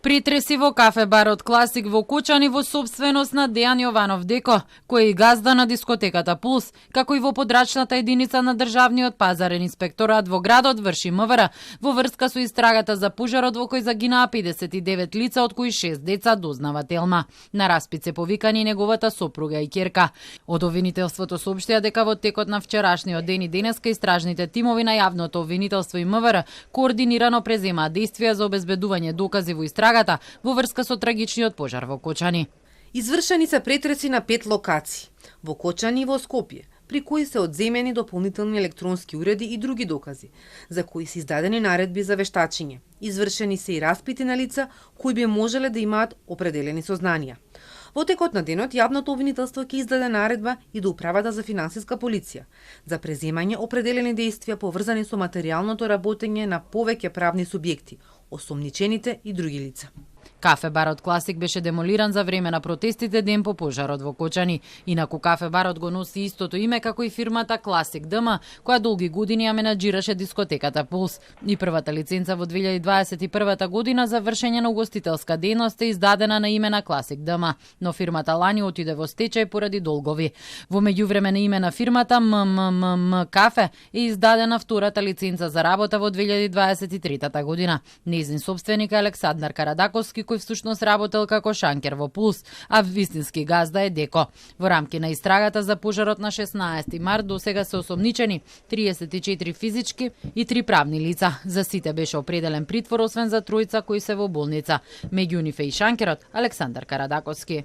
Притреси во кафе барот Класик во Кочани во собственост на Дејан Јованов Деко, кој е и газда на дискотеката Пулс, како и во подрачната единица на државниот пазарен инспекторат во градот врши МВР во врска со истрагата за пожарот во кој загинаа 59 лица, од кои 6 деца, дознава Телма. На распит се повикани неговата сопруга и ќерка. Од обвинителството соопштија дека во текот на вчерашниот ден и денеска истражните тимови на јавното обвинителство и МВР координирано преземаат действија за обезбедување докази во истрагата во врска со трагичниот пожар во Кочани. Извршени се претреси на 5 локации во Кочани и во Скопје, при кои се одземени дополнителни електронски уреди и други докази, за кои се издадени наредби за вештачење. Извршени се и распити на лица кои би можеле да имаат определени сознанија. Во текот на денот, јавното обвинителство ќе издаде наредба и до Управата за финансиска полиција за преземање определени действија поврзани со материјалното работење на повеќе правни субјекти, осомничените и други лица. Кафе барот Класик беше демолиран за време на протестите ден по пожарот во Кочани. Инаку кафе барот го носи истото име како и фирмата Класик ДМ, која долги години ја менаџираше дискотеката Пулс. И првата лиценца во 2021 година за вршење на угостителска дејност е издадена на име на Класик ДМ, но фирмата лани отиде во стечај поради долгови. Во меѓувреме на име на фирмата МММ Кафе е издадена втората лиценца за работа во 2023 година. Нејзин сопственик е Александар Карадаковски, кој всушност работел како шанкер во Пулс, а вистински газда е Деко. Во рамки на истрагата за пожарот на 16 март до сега се осомничени 34 физички и 3 правни лица. За сите беше определен притвор, освен за тројца кои се во болница. Меѓу нив е и шанкерот Александар Карадаковски.